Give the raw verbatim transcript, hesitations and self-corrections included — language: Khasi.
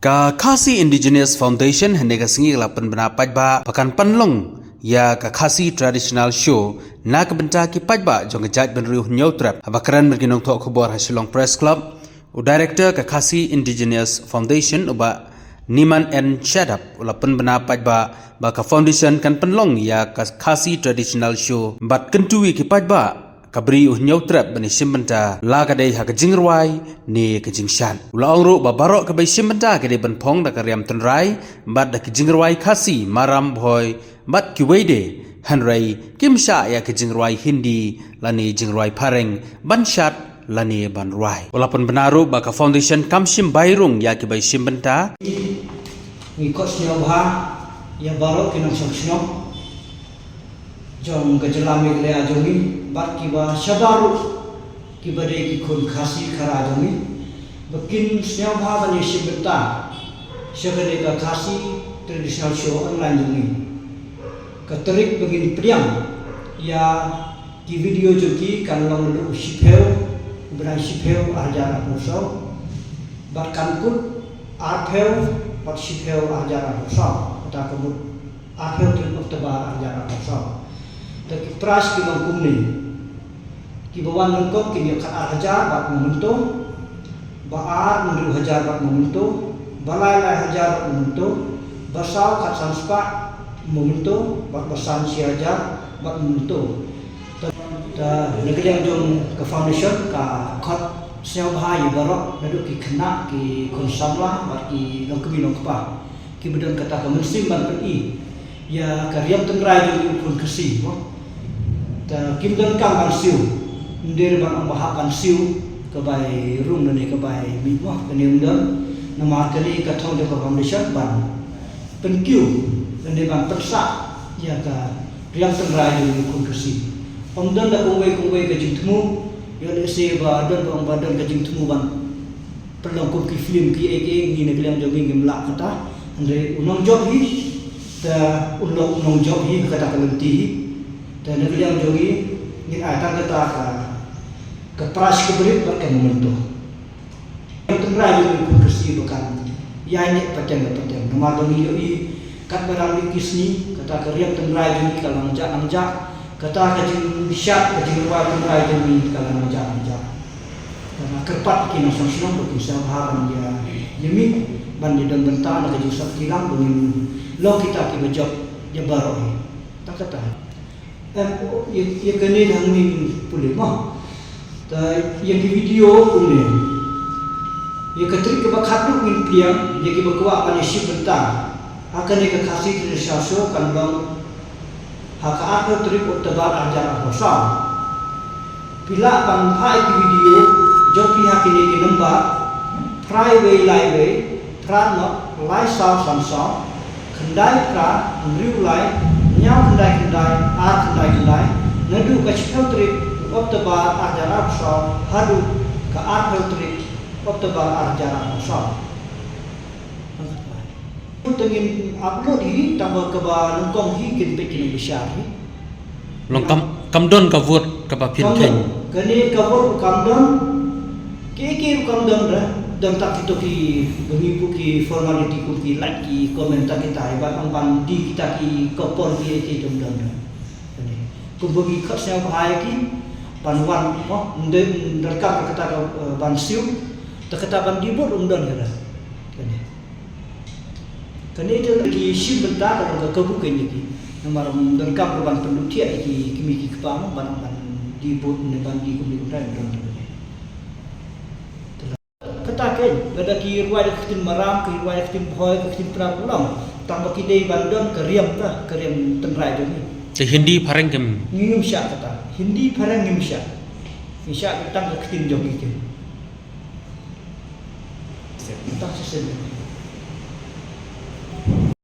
Ka Khasi Indigenous Foundation hynne ka sngi ka la pynbna paidbah ba kan pynlong ïa ka Khasi Traditional Show na ka bynta ki paidbah jong ka jaitbynriew Hynñiewtrep. Haba kren bad ki nongthoh khubor ha Shillong Press Club, u Director ka Khasi Indigenous Foundation, u Bah Niman N Shadap, u la pynbna paidbah ba ka foundation kan pynlong ïa ka Khasi Traditional Show bad kyntu ïa ki paidbah ka Bri u Hynñiewtrep ban ïashim bynta, la ka dei ha ka jingrwai ne ka jingshad. U la ong ruh ba baroh kiba ïashim bynta ki dei ban phong da ka riam tynrai bad da ki jingrwai Khasi, Maram, Bhoi bad kiwei de, hynrei kim shah ïa ka jingrwai Hindi lane jingrwai phareng ban shad lane ban rwai. U la pynbna ruh ba ka foundation kam shim bai rung ïa kiba ïashim bynta. Ngi khot sngewbha ïa baroh ki nongshong shnong jong ka jylla Meghalaya jong ngi bad kiba shabar ruh, kiba dei ki khun Khasi Khara jong ngi, ba kin sngewbha ban ïashim bynta sha kane ka Khasi Traditional Show online jong ngi. Ka tarik ba ngin pdiang ïa ki video jong ki kan long naduh shiphew, u bnai shiphew arhajar arphew saw, bad kan kut arphew bad shiphew arhajar arphew saw, kata ka mut arphew tarik October arhajar arphew saw. Te ki prize ki long kumne. Kiba wan nyngkong kin ïoh khatar hajar baht memento, ba ar hynriew hajar baht memento, ba lai lai hajar baht memento, ba saw khatsan spah memento, bad ba san shi hajar baht memento. Te na ka liang jong ka foundation ka khot sngewbha ïa baroh naduh ki khynnah, ki khun samla bad ki longkmie longkpa kiba don kata ka mynsiem ban pyni ïa ka riam tynrai jong u khun Khasi mo. Te kim donkam ban siew, ym dei ban ong ba hap ban siew ka bai rung lane ka bai mih mo, kane ym don. Namar kane ka thong jong ka foundation ban pynkiew lane ban pynsah ïa ka riam tynrai jong u khun Khasi. Ym don da kawei kawei ka jingthmu, ïoh lehse ba don ba ong ba don ka jingthmu ban pynlong kum ki film kiei kiei, ngi na ka liang jong ngi ngim lah kata. Hynrei u nongjop hi, te u long u nongjop hi ha kata ka lynti hi. Te na ka liang jong ngi ngin ai tang kata ka, ka prize ka barit bad ka memento. Ka tynrai jong u khun Khasi ba kan ïaineh pateng da pateng. Namar ba ngi ïohi katba dang mih ki sngi, kata ka riam tynrai jong ngi ka la nang jah nang jah, kata ka jingshad ka jingrwai tynrai jong ngi ka la nang jah nang jah. Te nga kyrpad ki nongshong shnong ba kin sngewbha ban ïa, ïa mih ban ïa don bynta na ka jingsngewthuh lang, ba ngin long kita kiba jop ïa baroh hi. Tang kata. Em, ïa, ïa kane hangne ngin pule mo. Te ïa ki video kumne. Ïa ka tarik kaba khatduh ngin pdiang ïa kiba kwah ban ïashim bynta ha kane ka Khasi Traditional Show kan long ha ka arphew tarik October arhajar arphew saw. Phi lah ban phah ïa ki video jong phi ha kine ki number: phra wei lai wei, phra noh lai saw san saw, khyndai phra hynriew lai hynñiew khyndai khyndai ar khyndai khyndai, naduh ka shiphew tarik October arhajar arphew saw haduh ka arphew tarik October arhajar arphew saw. Te ngin upload hi, tang ba kaba nyngkong hi kin peit ki nongbishar hi. Long kam, kam don ka vote kaba phin kheiñ. Kane ka vote ruh kam don. Kiei kiei ruh kam don re. Don tang kito kiba ngi buh ki formality kum ki like, ki comment, tang kita hi, ban ong ban die kita ki coupon kiei kiei, kam don re. Kane. Kumba ngi khot sngewbha ïa ki ban wan mo, ym dei, ym donkam kata ka, eh, ban siew. Te kata ban die vote ruh ym don hi re. Kane. Kane te ki shim bynta ka long ka kabu kane ki. Namar ym donkam ruh ban pynduh thiah ïa ki kmie ki kpa mo, ban, ban die vote ne ban die kumne kumne, ym don kane. Kata keiñ, lada ki rwai da ka ktien Maram, ki rwai da ka ktien Bhoi, ka ktien Pnar, ka long. Tang ba ki dei ban don ka riam, ka, ka riam tynrai jong ngi. Te Hindi phareng kim? Ngim shah kata. Hindi phareng ngim shah. Ngi shah tang ka ktien jong ngi keiñ. Tang shisien.